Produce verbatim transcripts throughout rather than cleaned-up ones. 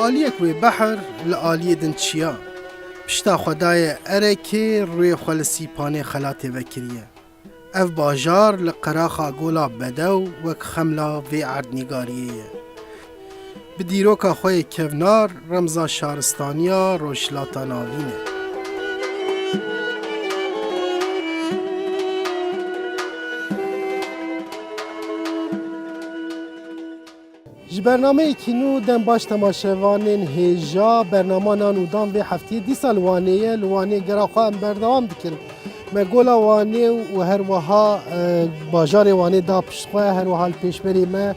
Aliyek wê behr li aliyê din çiya. Pişta xwe daye erekê, rûyê xwe li Sîpanê Xelatê vekiriye. Ev bajar li qeraxa Gola Bedew wek xemla vê erdnîgariyê ye. Bi dîroka xwe yê kevnar remza şaristaniya Rojhilata Navîn e. Ji bernameyekî nû dem baş temaşevanên hêja. Bernama Nan û Dan vê heftiyê dîsa li Wanê ye. Li Wanê gera xwe em berdewam dikin. Me Gola Wanê û her wiha, e, bajarê Wanê da pişt xwe. Her wiha li pêşberê me,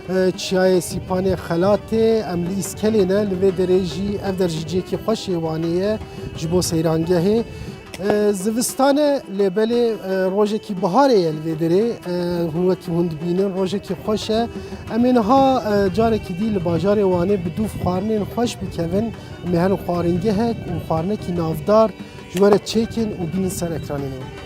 e, Çiyayê Sîpanê Xelatê. Em li Îskelê ne, li vê derê jî, ev der jî cihekî xweş ê Wanê ye ji bo seyrangehê. E, zivistan e, lê belê, e, rojekî biharê ye li vê derê. E, hûn wekî hûn dibînin, rojekî xweş e. Em ê niha, e, carekî dî li bajarê Wanê bi dûv xwarinên xweş bikevin. Em ê herin xwaringehek û xwarinekî navdar ji we re çêkin û bînin ser ekranên we.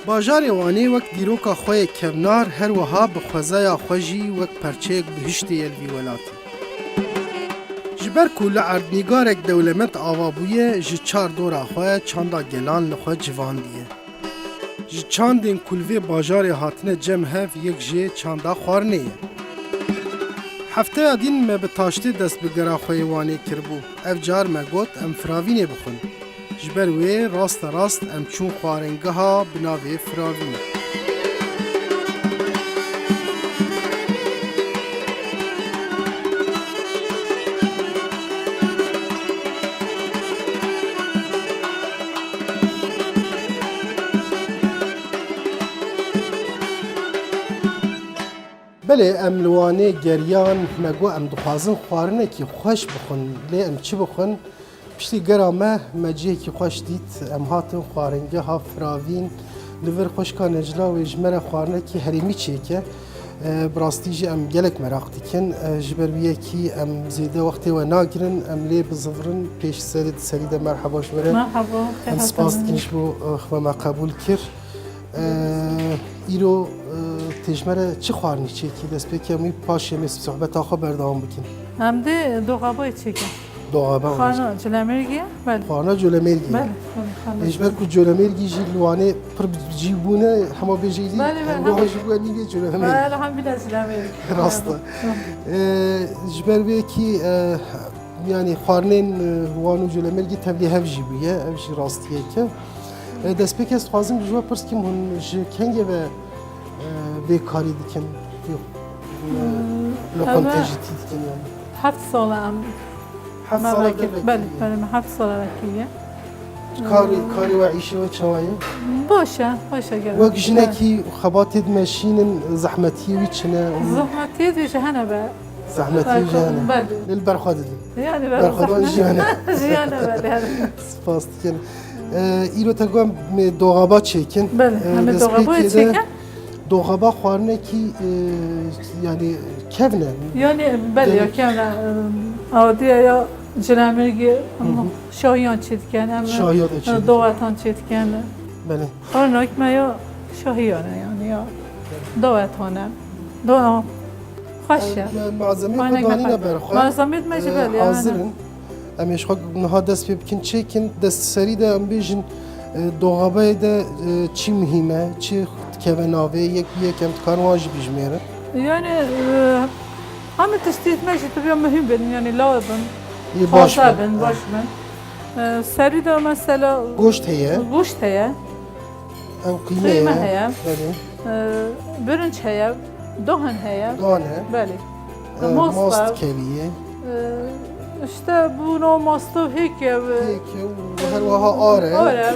Bajarê Wanê wek dîroka xwe yê kevnar, her wiha bi xwezaya xwe jî wek perçeyek bihiştê ye li vî welatî. Ji ber ku li erdnîgarek dewlemend ava bûye, ji çar dora xwe çanda gelan li xwe civandiye. Ji çandên ku li vê bajarê hatine cem hev, yek jê çanda xwarinê ye. Hefteya din me bi taştê dest bi gera xwe yê Wanê kiribû. Ev car me got, em firavînê bixwin. Ji ber wê rasterast em çûn xwaringeha bi navê Firavîn. Belê, em li Wanê geriyan, me got, em dixwazin xwarinekî xweş bixwin, lê em çi bixwin? Piştî gera me, me cihekî xweş dît, em hatin xwaringeha Firavîn, li vir xweşka Necla wê ji me re xwarinekî herêmî çêke. E, bi rastî jî em gelek meraq dikin. E, ji ber wî yekî em zêde wextê we nagirin, em lê bizivirin, pêş serê di serî de merheba ji we re. Merhaba, em spas dikin ji bo, e, xwe me qebûl kir. E, îro, e, tê ji me re çi xwarinî çêkî? Destpêkê em wî paşê em ê sohbeta xwe berdewam bikin. Em dê doxabayê çêkin. Doxaba. Xana Colemêrgî ye? Belê. Xana Colemêrgî ye. Belê, belê, xana Ê, ji ber ku Colemêrgî jî li Wanê pir bi cî bûne, hema bêjî dî, Belê, belê, em doha hem jî bû em nîvê Colemêrgî. Belê, hem bîne Colemêrgî. Rast e. Hı. E, ji ber vê yekî, e, yanî xwarinên, e, Wan û Colemêrgî tevlî hev jî bûye, ev jî rastiyek e. E, destpêkê ez dixwazim ji we pirs kim hûn ji kengê ve, e, vê karî dikin, vê, e, Hmm, loqente ev jî tî dikin yani. Heft sal e em Heft sala me vekir. Belê, belê, me heft sala vekiriye. Karî, karî we, îşê we çawa ye? Baş e, baş e gelek. Wek jinekî xebatê dimeşînin, zehmetiyê wî çi ne? Zehmetiyê wî jî hene be. Zehmetiyê wî jî hene. Belê. Lê li ber xwe didin. Yani ber xwe dan jiyan e. Jiyan e, belê, yani. Spas dikin. E, îro te got em ê doxaba çêkin. Belê, E, em ê doxaba destpêkê de çêkin. Doxaba xwarinekî, e, yani kevn e. Yani, belê, ya kevn e, e, adiye ya Colemêrgî, Hı hı. şahiyan çêdikin, em, Şahiya da e, çêdikin. Dawetan çêdikin. Belê. Xwarinek me ya şahiyan e, yani ya dawetan e. Do-, xweş e. E, malzemeyê xwe danîne ber xwe. Malzemeyê me jî, e, belê, hazir in. Em ê ji xwe niha dest pê bikin, çêkin, dest serî de em bêjin, e, doxabayê de, e, çi muhîm e, çi dikeve navê, yek bi yek em dikarin wan jî bijimêrin. Yani, e, hemî tiştî me jî tabii muhîm bin, yani law bin, Ê, baş taze bin, bin, baş bin. E, serî de mesela Goşt heye. Goşt heye. Ew qîme ye. Qîme heye. Belê. E, birinç heye, dohan heye. Dohan e. Belê. E, mast e. Mast kevî ye. E, işte bu no masto hêk e. Hêk e û her wiha ar e. Ar e.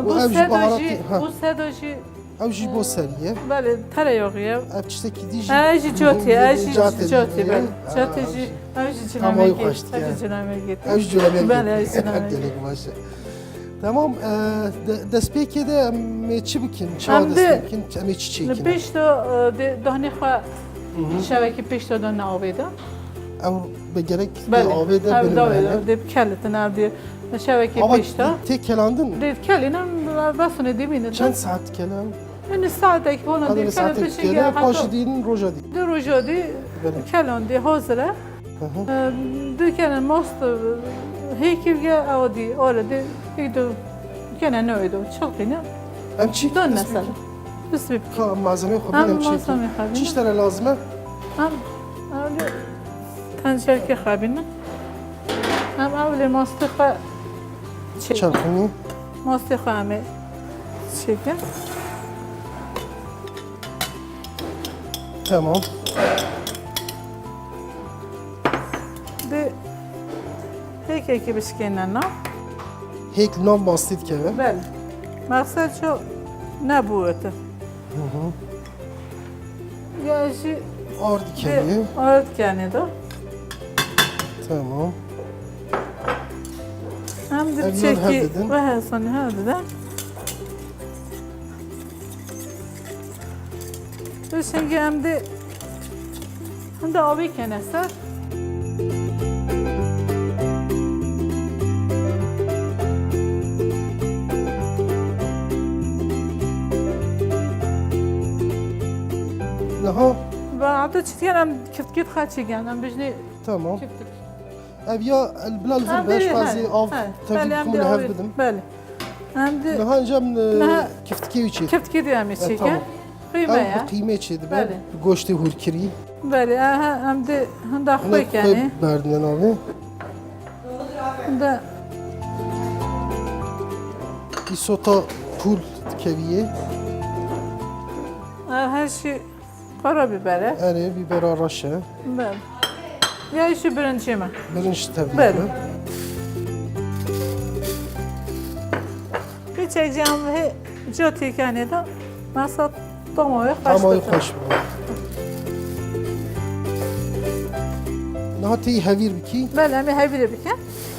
Û ev jî baharatî, ha. Bu seda jî, ew jî bo serî ye. Belê, tereyağî ye. Ev tiştekî dî jî. Ev jî cotî, ev jî cotî, belê. Cotî jî, ev jî Colemêrgî. Ev jî Colemêrgî. Ev jî Colemêrgî. Belê, ev jî Colemêrgî. Gelek baş e. Tamam, e, de-, destpêkê de em ê çi bikin? Çawa dest pê bikin? Em ê çi çêkin? Li pêş de, e, de, danê xwe Hı hı. şevekî pêş de dane avê de. Ew bi gerek dê Belê. avê de Ew binime dawê hele. dê bikelitin, ew dê şevekê Ama pêşta. tê kelandin. Dê kelînin, besunê dê mînin. Çend saet kele? Min saatek vana Hadi dê bir kelin saate pişin kele, gel paşi hatta. dînin roja dî. Dê roja dî Belê. kelan dê hazire. Hı hı. Em, dê kene mast, e, hêkî ge ew dî, ore dê, ê dê kene ne ê dê, çilqîne. Em çi Dön bisküvi? mesela. Bisküvi. Ka malzeme xwe Em bînin çi? malzeme xwe bînin. Çi tane lazim e? Em, em tencerkê xwe bînin. Em ew lê mastê xwe çê. Çarxini. Mastê xwe em ê çêkin. Tamam. Dê hêkekî bişkêne na. Hêk nav mastî dikeve. Belê. Maqsed ço nebû ete. Hı hı. Ya jî Ard dê kenê. ard kenê de. Tamam. Hem de Ev yan çekî hevdidin. ve hesanî hevdidin. Tu şengê em dê hinde avê kene ser. Niha Ve heta çitiyan em kiftkî xaçî gen, em bijnê Tamam. kiftik. Ev ya bila li vir Em be, dê, ji xwazî he, av he, tevî belê, em bikim dê li hev avê, bidim. belê. Em dê Niha encam, e, Niha kiftikê wî çê. kiftikê dê em ê E, çêke. tamam. Qîme Ew ye. bi qîmê çê dibe. Belê. Bi goştê hûrkirî. Belê, e, he, em dê hinda Hine xwe xwe kenê. berdine navê. Hinda Îsota pûl dikeviyê. E, her şey Karabiber e. Erê, bibera reş e. Belê. Ya işi birincî me. Birinci tevî Belê. me. Piçek jî em hê cotî kenê de masa tamamê xweş Tamamê bikin. xweş bikin. Niha tê hevîr bikî? Belê, em ê hevîrê bikin.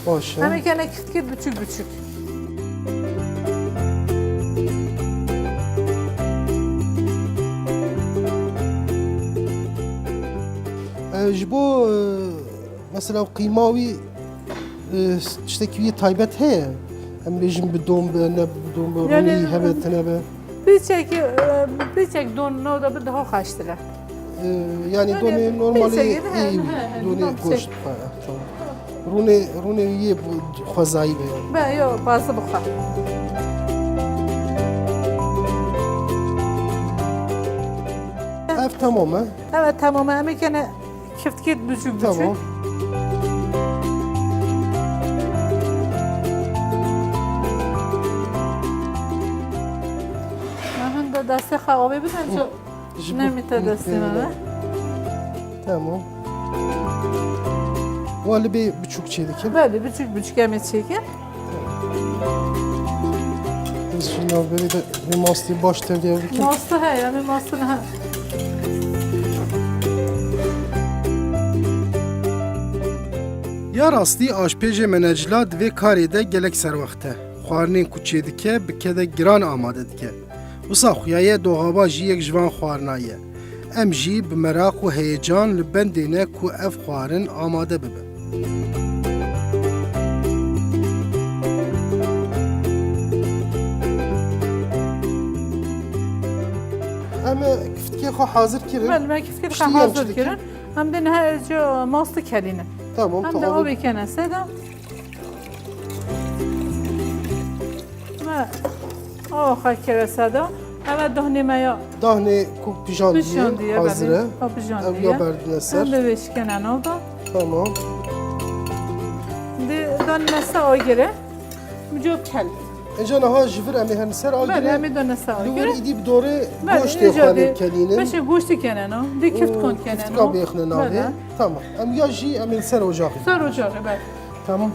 Baş e. Em ê kene kit kit biçûk biçûk. E, ji bo, e, mesela qîma wî, e, tiştekî wî taybet heye? Em bêjin bi don be, ne bi don be, Yani, rûnî hebe, tune be? Piçek, e, piçek don no da bi daha xweştir e. E, yani Yani, donê normalê piçek, he, ê he, he, donê normal goşt. Piçek. Ha, tamam. Rûnê, rûnê yê xwezayî be yani. Be, yo, bazı bu xwe. Ev tamam e. Evet, tamam e. Em ê kene kiftkê biçûk biçûk. Tamam. Em hinde destê xwe avê bidin, ço Ji bo- Nemîte destê me be. Tamam. Wa li bê biçûk çê dikim. Belê, biçûk biçûk em ê çêkin. Ez jî navberê de vê mastê baş tevliya bikim. Mastê heye, em ê mastê niha. Ya rastî aşpêjê menecila di vê karê de gelek serwext e. Xwarinên ku çêdike bi kede giran amade dike. Wisa xuyaye doxaba jî yek ji van xwarina ye. Em jî bi meraq û heyecan li bendê ne ku ev xwarin amade bibe. Em kiftikê xwe hazir kirin. Belê, me kiftikê Piştî xwe em hazir çi dikin? kirin. Em dê niha ez mastî kelînim. Tamam, Em tu dê avê avê kene sê de. Me awa xwe keve sede. Eve dohnê me ya Dahnê ku pijandiye pijandiye, hazir e. Belê. Ha, pijandiye. Ev ya berdine ser. Em de vêşikene nav da. Tamam. Dê danine se agire. Mico kel. Înca niha ji vir em ê herne ser agire. Belê, em ê dane ser agire. Li wir îdî bi dorê Belê, goştê înca xwe dê lê kenînin. Beşê goştî keneno. Dê kift kon keneno. Kiftika bêxne navê. Belê. Tamam. Em ya jî em ê li ser ocaxê. Ser ocaxê, belê. Tamam.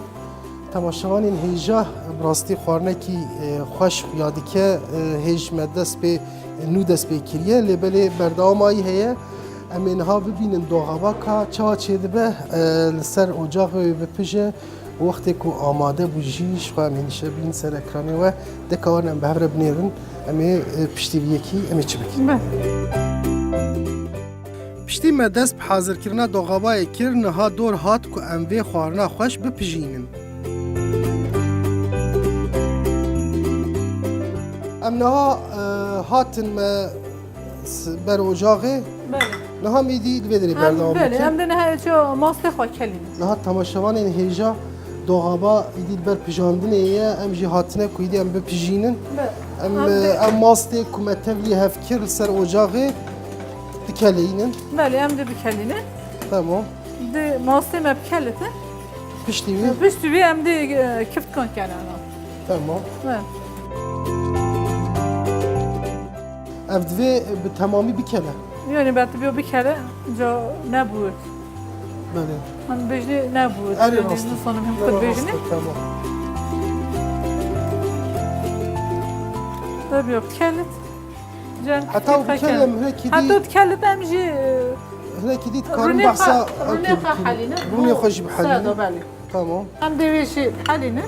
Temaşevanên hêja, bi rastî xwarinekî, e, xweş xuya dike, e, hêj me dest pê, e, nû dest pê kiriye, lê belê berdewama yî heye. Em ê niha bibînin doxaba ka çawa çêdibe, e, li ser ocaxê wê bipije. Wextê ku amade bû jî, ji xwe em ê nîşe bînin ser ekranê we. Deka wan em bi hev re binêrin, em ê, e, piştî vî yekî em ê çi bikin? Be. Piştî me dest bi hazirkirina doxabayê kir, niha dor hat ku em vê xwarina xweş bipijînin. Em niha, e, hatin me s-, ber ocaxê. Belê. Niha em êdî li vê derê Em, berdewam belê, dikin. Em dê niha ço mastê xwe kelînin. Niha temaşevanên hêja doxaba êdî li ber pijandinê ye. Em jî hatine ku êdî em bipijînin. Be-, Em, em e, dê em mastê ku me tevlî hev kir li ser ocaxê dikeleyînin. Belê, em dê bikelînin. Tamam. Dê mastê me bikelitin. Piştî wî? Piştî wî em dê, e, kiftkan kenana. Tamam. Be. Ev divê bi temamî bikele. Yani, belki bir bir kere ca ne bu? Belê. Hani bejni ne bu? Erê Yani, rast e. Nisanım hem Erê kod rast bejni. e, Tamam. Tabii yok. Kelit. Can Heta o bir kere em hinekî Hatta dî- kelit em jî, e, Hinekî dî dikarin Rûnê behsa xwe, rûnê okey xwe bikin. helîne. Rûnê Bu xwe jî bihelîne. Sado, belê. Tamam. Em dê wê jî helîne.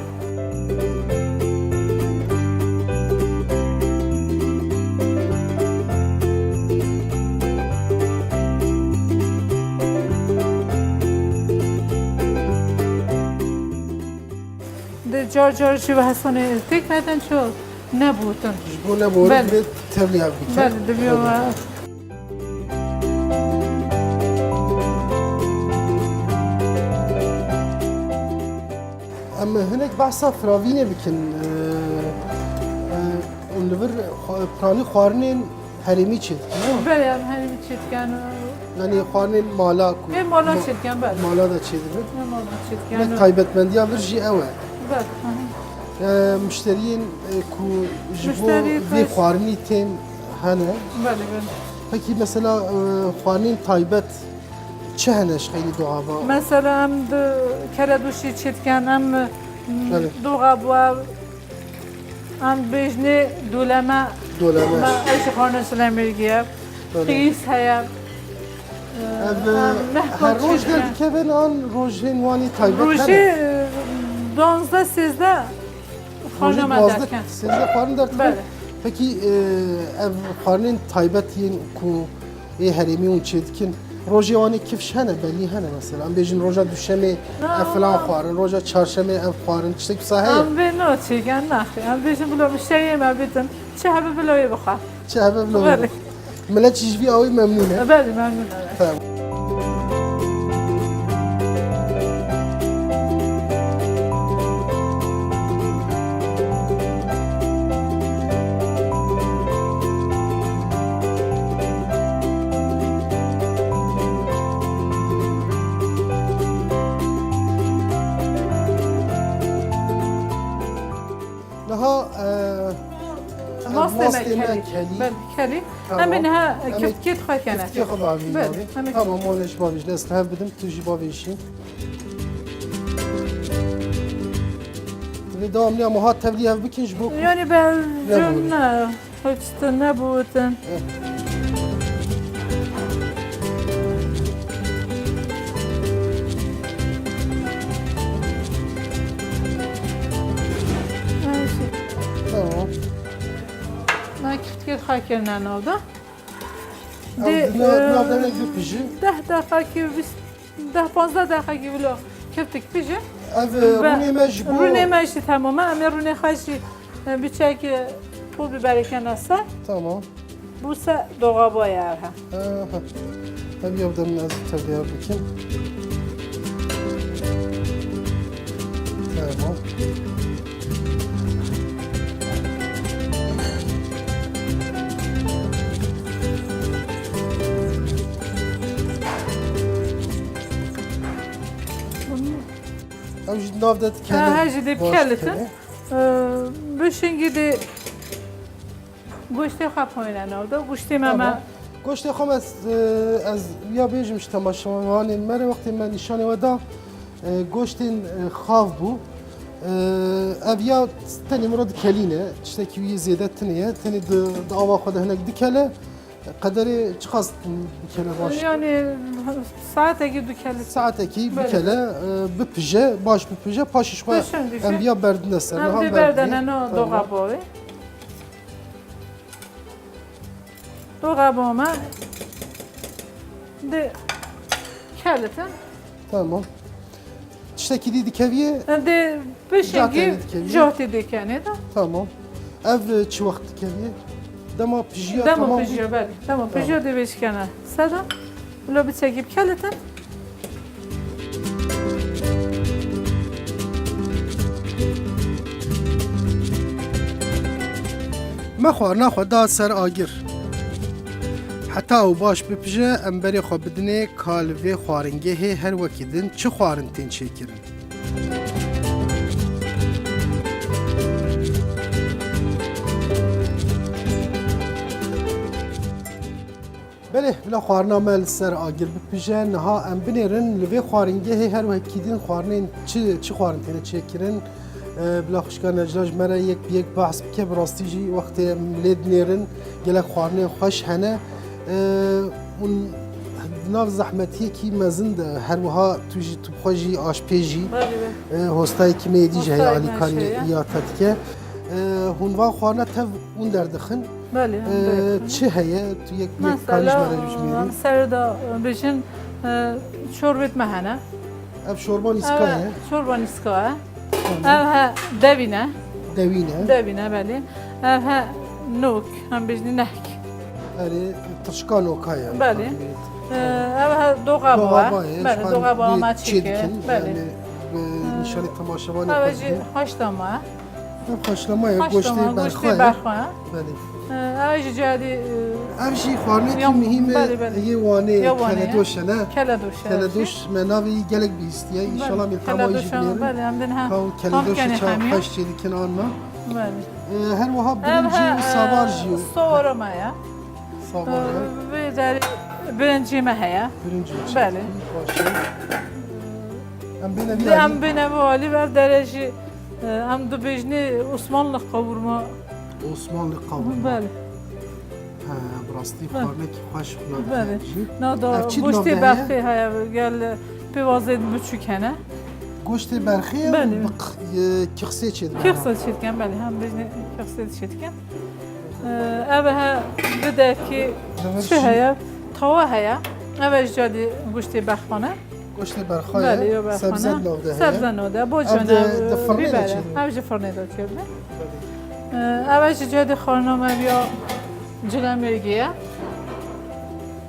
Di car car jî ve hesanê têk neden ço nebûtin. Ji bo nebûtin Belê. Divê tevliya bikin. Belê, divê Tamam. we Em hinek behsa firavînê bikin. Ee, e, li vir xwe-, piranî xwarinên herêmî çêdikin, ne? Belê, em herêmî çêdikin. Yani xwarinên mala ku Ê mala ma-, çêdikin, belê. Mala da çêdibin. Ê mala çêdikin. Ne taybetmendiya vir jî ew e. Belê, hı hı. E, muşteriyên, e, ku ji bo Muşterî vê xweş. Xwarinî tên hene. Belê, belê. Pekî mesela, e, xwarinên taybet çi hene ji xeynî doxaba? Mesela em di kere dûşî çêdikin, em, m, Belê. Doxaba, em bêjnê doleme, Doleme. Me eşi xwarin Silemêrgiye, Belê. Qîs heye. Ev, Em mehka her roj çêdikin. Derdikevin an rojên wanî taybet Rojê, hene? E, duwazdeh sêzdeh Rojê xwarin me duwazdeh, derken. Sêzdeh xwarin derdikin. Belê. Pekî, e, ev xwarinên taybet yên ku ê herêmî hûn çêdikin, rojê wan ê kifş hene, belî hene mesela. Em bêjin roja duşemê Na, ev filan na. Xwarin, roja çarşemê ev xwarin, tiştek wisa heye? Em vê no çêgen naxê. Em bêjin bila muşteriyê me bidin. Çi hebe bila wê bixwe. Çi hebe bila wê Belê. Bixwe. Milet jî ji vî awî memnûn e. Belê, memnûn e. Tamam. Niha, e, Mastê me mastê me kelî. Kelî. Belê, kelî. Tamam. Em ê niha Em ê kiftikê xwe kene. Kiftikê xwe bavî Belê, navê. em ê Tamam, wan ez ji bavêj. Ez li hev bidim, tu jî bavêjî. Divê dewamliya muha tevlî hev bikin ji bo ku Yani ben nebûne. Ne, hiç de nebûtin. Eh. Tamam. Na kiftikê xwe kirine nav de. Ew Dê, di nav, e, nav de ne bipijin? Deh deqakî, bîst, deh panzdeh deqakî wilo kiftik pijin. Ev, e, Be-, rûnê me ji bo rûnê me jî temam e. Em ê rûnê xwe jî, e, biçekî pul biberê kene ser. Tamam. Bû se doxaboye ev he. Aha. Ev ya dem ez tevliya bikim. Tamam. Ew jî nav de Ha, dikene. ha, jî dê Baş bikelitin. Dikene. Ee, bu şingî de Goştê xwe poyne nav de, goştê me Tamam. me. Goştê xwe me, e, ez ya bêjim ji temaşevanên me re, wextê me nîşanê we da, e, goştên, e, xav bû. E, ev ya tenê min re dikelîne, tiştekî wî zêde tune ye. Tenê di, di ava xwe de hinek dikele. Qederê çiqas dikele baş? Yani, saetekî dikele. Saetekî Belê. Bikele, e, bipije, baş bipije, paşî xwe Pişin dişi. Em ya berdine ser. Em Niha dê berdine. Berdene no Tamam. Doxabavê. Doxabava me Dê kelitin. Tamam. Tiştekî dî dikeviyê? Dê pişekî Cahtê dikeviyê? Cahtê dê kenê de. Tamam. Ev, e, çi wext dikeviyê? Dema pijiya Dema tamam bî? Pijiya, belê. Dema Tamam. Pijiya dê vêjikene. Seda. Bila biçekî bikelitin. Me xwarina xwe da ser agir. Heta ew baş bipije, em berê xwe bidinê ka li vê xwaringehê her wekî din çi xwarin tên çêkirin. Belê, bila xwarina me li ser agir bipije, niha em binêrin li vê xwaringehê her wekî din xwarinên çi, çi xwarin têne çêkirin. E, bila xwişka Necla ji me re yek bi yek behs bike, bi rastî jî wextê em lê dinêrin gelek xwarinên xweş hene. E, hûn di nav zehmetiyekî mezin de her wiha tu jî, tu bi xwe jî aşpêj î. Belê, belê. E, hostayekî me yê dî jî heye, Hostayek me alîkarî jî heye. Ya te dike. E, hûn van xwarina tev hûn derdixin. Belê, em Ee, derdixin. Çi heye? Tu yek, yek karî ji me re Mesela, bijimêrî. Em ser de, e, bijin, e, çorbet me hene. Ev çorba nîska ye? Ev çorba nîska ye. Tamam. Ev he devîn e. Devîn e. Devîn e, belê. Ev he nok, em bijnî nehk. Erê, tirşika noka ye. Belê. Ee, ev he doxa ba ye. Doxa ba ye. Belê, doxa ba me çêke. Belê. Yanî, e, nîşanî temaşevanê xwe didin. Ev jî haşlama ye. Ev haşlama ye, goştê berxa ye. Haşlama, goştê berxa ye. Belê. Ee, ev jî cihadî, e, Ev jî xwarinekî muhîm e, belê, belê. Yê Wanê, ya Wanê ye. Keledoş e, ne? Keledoş e, Keledoş, me navê wî gelek bihîstiye. Belê. Înşallah em ê tema wî jî binêrin. Belê, em din ha. Ka keledoşê çawa xweş çêdikin anna. Belê. Ee, her wiha birincî û savar jî yo. Sowara me ye. Savar e. Ee, vê derê birincî me heye. Birincî çêdikin. Belê. Baş e. Em bêne vî alî. Em bêne vî alî, ev dere jî, e, em dibêjinê Osmanlı kavurma. Osmanlı kavurma. Belê. He, bi rastî xwarinekî xweş xuya dike jî. Belê. Na da goştê berxê heye, gel pêvazê biçûk hene. Goştê berxê bi q-, e, kixsê çêdikin. Kixsê çêdikin, belê. Hem bêjinê kixsê çêdikin. E, ev he bidekî çi heye? Tawa heye. Ev jî cadî goştê berxane. Goştê berxayê, sebze nav de heye. Sebze nav de, bocane, bibere. Ev jî firnê de çêdibe. Ev jî cadî xwarina me ya cilemêrgê ye.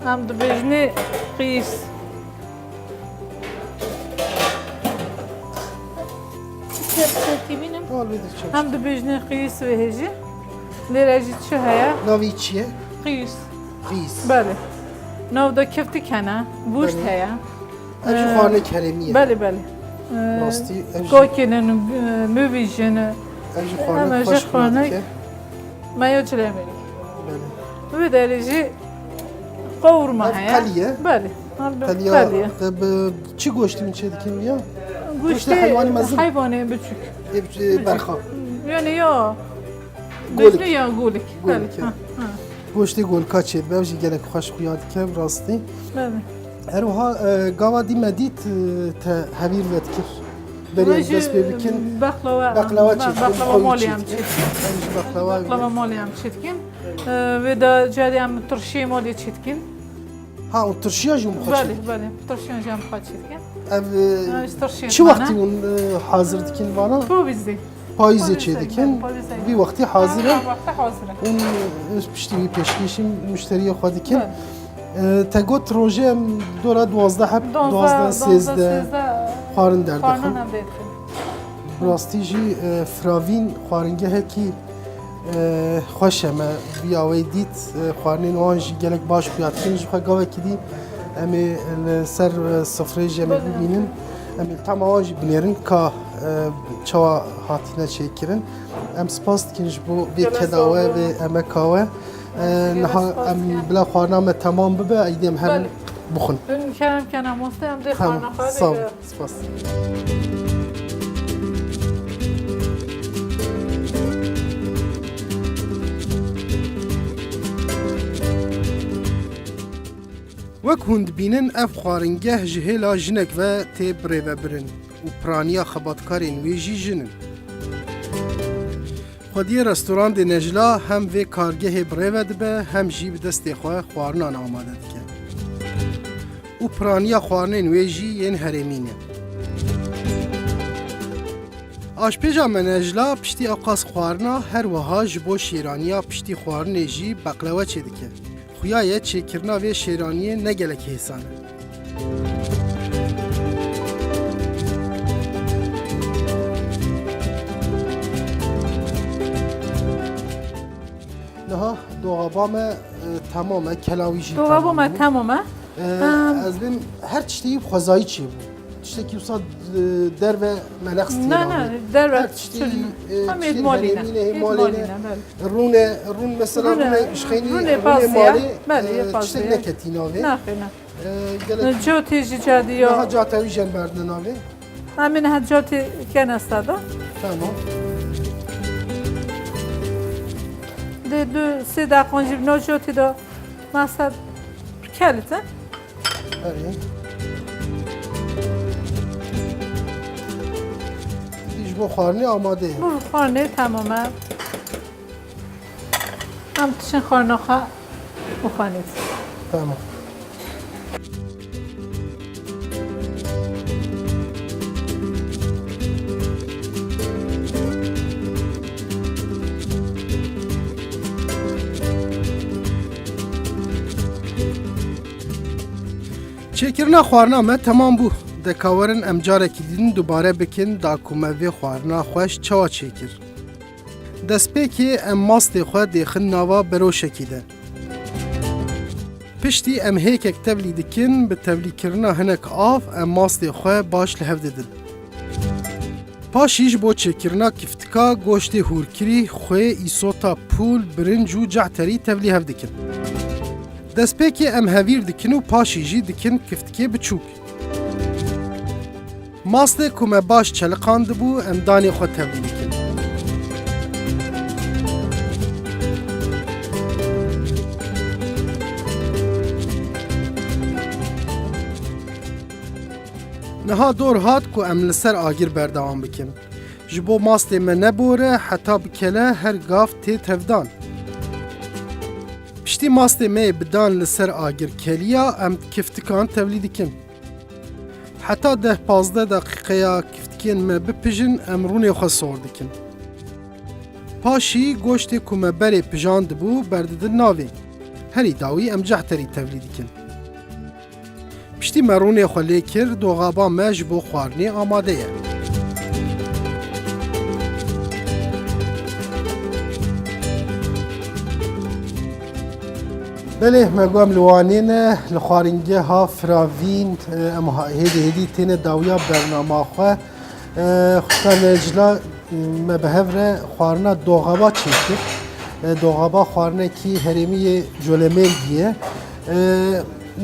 Em dibêjinê qîs. Em dibêjinê qîs wê hêjî. Lêre jî çi heye? Navî çi ye? Qîs. Qîs. Belê. Nav de kiftik hene, bûşt heye. Ev jî xwarinê keremî ye. Belê, belê. Rastî, ev jî. Kokênin, e, mivîjin. Ev jî xwarinê xweş xuya dike. Meya cilemê. Belê. Wê derê jî qewurma heye. Ev qelî ye. Belê. Qeliya, qelî ye. Bi çi goştî min çêdikin ya? Goştê heywanî mezin. Heywanê biçûk. Ê, bi, e, berxa. Yani ya. Golik. Golik. Golik, belê. Ha, ha. Goştê golika çêdibe, ev jî gelek xweş xuya dike, bi rastî. Belê. Her wiha, e, gava dî me dît, e, te hevîr vedikir. Berê em dest pê bikin. Beqlawa, beqlawa çêdikin. Beqlawa malê em çêdikin. Em jî beqlawa. Beqlawa malê em çêdikin. E, vê de carê em tirşiyê malê çêdikin. Ha, û tirşiya jî hûn bi xwe çêdikin? Belê, belê. Tirşiyan jî em bi xwe çêdikin. Ev, e, çi wextî hûn, e, hazir dikin vana? Pavîzê. Payîzê çêdikin. Payîzê, belê, payîzê. Vî wextî hazir e. Ha, ha, wextî hazir e. Hûn, e, piştî wî pêşkêşî muşteriyê xwe dikin. Belê. E, te got rojê em dora duwazdeh heb, duwazdeh, sêzdeh xwarin derdikin. Xwarinan em derdikin. Bi rastî jî, e, Fravîn xwaringehekî, e, xweş e. Me vî awayî dît, e, xwarinên wan jî gelek baş xuya dikin. Ji xwe gavekî dî em ê li ser, e, sifreyê jî em ê bibînin. Em ê tama wan jî binêrin ka, e, çawa hatine çêkirin. Em spas dikin ji bo vê keda we, vê emeka we. E, niha em bila xwarina me temam bibe, êdî em herin bixwin. Hûn kerem ken mamoste, em dê xwarina xwe bike. Spas. Wek hûn dibînin, ev xwaringeh ji hêla jinek ve tê birêvebirin û piraniya xebatkarên wê jî jin in. Xwediyê restorandê Necla hem vê kargehê birêve dibe, hem jî bi destê xwe xwarinan amade dike. û piraniya xwarinên wê jî yên herêmî ne. Aşpêja me Necla piştî ewqas xwarina her wiha ji bo şêraniya piştî xwarinê jî beqlewe çêdike. Xuya ye çêkirina vê şêraniyê ne gelek hêsan e. Niha doxaba me, e, temam e, kela wî jî Doxaba temam me bû. Temam e. E, Em. Ez bêm her tiştî xwezayî çêbû. Tiştekî wisa, e, derve me neqistî Ne, navê. Ne, derve Her tiştî, çi-, e, em tiştên êd malî ne. Herêmî ne, hê Êd malê malî ne. Ne, belê. Rûne, rûn mesela Rûne, rûne ji xeynî, rûnê rûnê pazî ye. Malê, Belê, e, yê pazî tiştek ye. Neketî navê. Naxê, ne. E, gelek Cotê jî cadî yo. Niha cotê wî jî em berdine navê. Em ê niha cotê kene seda. Tamam. Dê du sê deqan jî no cotê de masa kelite. Erê. Ji bo xwarinê amade ye. Bu xwarinê tamam e. Em tişin xwarina xwe bixwanît. Tamam. Çêkirina xwarina me temam bû. Dekawerin em carekî din dubare bikin da ku me vê xwarina xweş çawa çêkir. Destpêkê em mastê xwe dêxin nava beroşekî de. Piştî em hêkek tevlî dikin, bi tevlîkirina hinek av em mastê xwe baş li hev didin. Paşî ji bo çêkirina kiftika goştê hûrkirî, xwê, îsota, pûl, birinc û cehterî tevlî hev dikin. Destpêkê em hevîr dikin û paşî jî dikin kiftikê biçûk. Mastê ku me baş çeliqandibû, em danê xwe tevlî dikin. Niha dor hat ku em li ser agir berdewam bikin. Ji bo mastê me nebore, heta bikele her gav tê tevdan. Piştî mastê me yê bidan li ser agir keliya, em kiftikan tevlî dikin. Heta deh pazdeh deqîqeya kiftikên me bipijin, em rûnê xwe sor dikin. Paşî goştê ku me berê pijandibû, berdidin navê. Herî dawî em cehterî tevlî dikin. Piştî me rûnê xwe lê kir, doxaba me ji bo xwarinê amade ye. Belê, me got em li Wanê ne, li xwaringeha Firavîn, e, em ha-, hêdî hêdî têne dawiya bernama xwe. E, xwişka Necla, e, me bi hev re xwarina doxaba çêkir. E, doxaba xwarinekî herêmî yê Colemêrgî ye. E,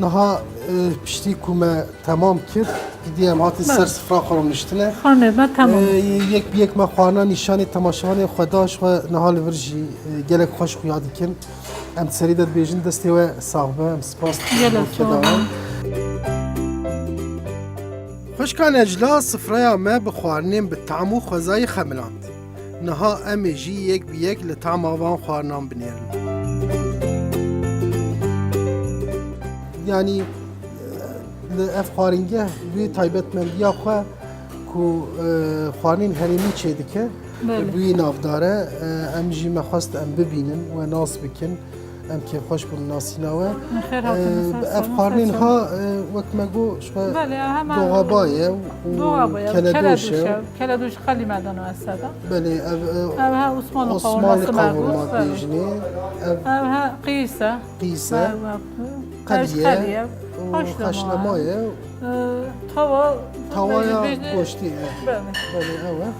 niha, e, piştî ku me temam kir, îdî em hatin Belê. Ser sifra xwe rûniştine. Xanê me temam. E, yek bi yek me xwarina nîşanê temaşevanê xwe da, ji xwe niha li vir jî, e, gelek xweş xuya dikin. Em serî de dibêjin destê we sax be, em spas dikin Gelek bo sağ olun. Kedawan. Xwişka Necla sifreya me bi xwarinên bi tam û xwezayî xemiland. Niha em ê jî yek bi yek li tama van xwarinan binêrin. Yanî, li ev xwaringeh bi wê taybetmendiya xwe ku, e, xwarinên herêmî çêdike, Belê. Bi wî navdar e, e, em jî me xwest em bibînin, we nas bikin. Em kêfxweş bûn nasîna we. Xêr hatin, Ee, ser ev sor, xwarinên xêr ha, sor. Ee, wek me got, ji xwe Belê, hemen doxaba ye û doxaba ye, keledoş e. Keledoş e, keledoş xelî me dano eseda. Belê, ev, e, Ev ha Osmanlı Osmanlı kavurması kavurma me got, belê. Diyecini. Ev Ev ha qîse. Qîse. Ev, ev, Qeliye. Qeliye. Û haşlama. Haşlama ye. Ee, tava, Tavaya bêjin, bêjin, goştî ye. Belê. Belê, ew e.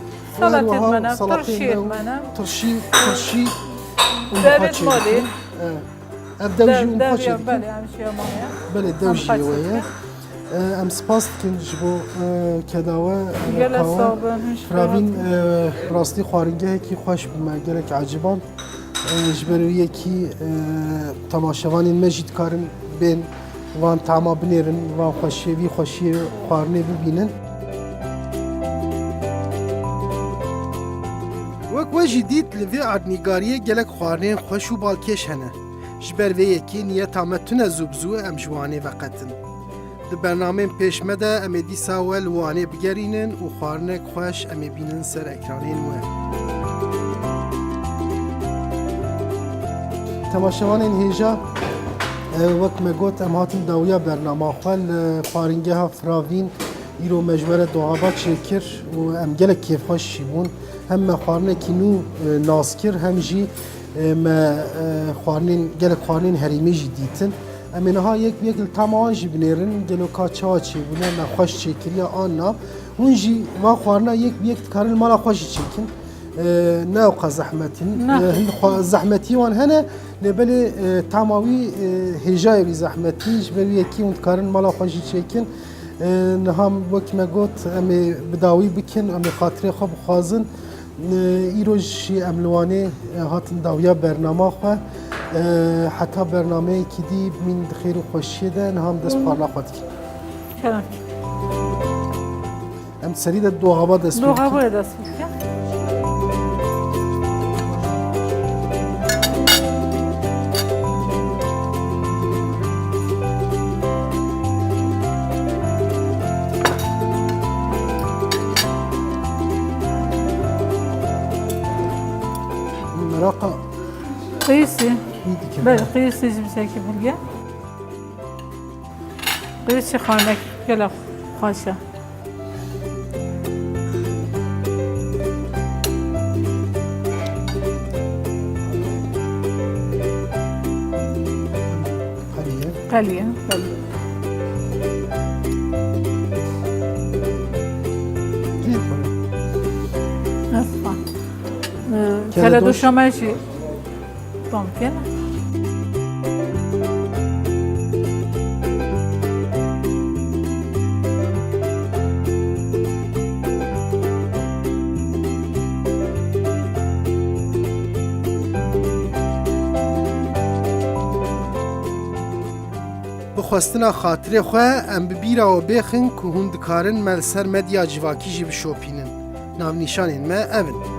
Salatê Û her wiha me ne, salatê tirşiyê me û me ne. Tirşî, tirşî û Devê niha çêdikin. Malê. E, ev dew jî Dev, û niha dev ya, çêdikin. Belê, em jî ya mane. Belê, dew Em jî xaç ye. Dikin. E, em spas dikin ji bo, e, kedawe, e, Gelek kawe. Sağ bin, hiç Firavîn, merak e, rastî xwaringehekî xweş bû me, gelek eciban. E, ji ber wî yekî, e, temaşevanên me jî dikarin bên van tama binêrin, van xweşiyê, vî xweşiyê xwarinê bibînin. Wek we jî dît, li vê erdnîgariyê gelek xwarinên xweş û balkêş hene. Ji ber vê yekê niyeta me tune zû bi zû em ji Wanê veqetin. Di bernameyên pêş me de em ê dîsa we li Wanê bigerînin û xwarinek xweş em ê bînin ser ekranên we. Temaşevanên hêja, e, wek me got, em hatin dawiya bernama xwe li parîngeha Firavîn. Îro me ji we re doxaba çêkir û em gelek kêfxweş jî bûn. Hem me xwarinekî nû, e, nas kir, hem jî, e, me, e, xwarinên, gelek xwarinên herêmî jî dîtin. Em ê niha yek bi yek li tama wan jî binêrin, gelo ka çawa çêbûne, me xweş çêkiriye an na. Hûn jî van xwarina yek bi yek dikarin li mala xwe jî çêkin. E, ne ewqas zehmet in. Ne. E, hin xwe-, zehmetî wan hene, lê belê, e, tama wî, e, hêjayê wî zehmetî, ji ber wî yekî hûn dikarin mala xwe jî çêkin. E, niha wek me got, em ê bi dawî bikin, em ê xatirê xwe bixwazin. E, îro jî em li Wanê, e, hatin dawiya bernama xwe. E, heta bernameyekî dî bimîn di xêr û xweşiyê de, niha em dest parna xwe dikin. Kerem. Em serî de doxaba dest pê bikin. Doxaba dest pê bikin. Meraqa Qîsî. Wî dikin. Belê, qîsî jî bisekî bilge. Qîsî xanek gelek xweş e. Qelî ye. Qelî ye, belê. Kî xwe? Ez xwe. Ee, Keledoş. Keledoşa me jî. Pumpkin. Bi xwestina xatirê xwe, em bi bîra we bêxin ku hûn dikarin me li ser medya civakî jî bişopînin. Navnîşanên me ev in.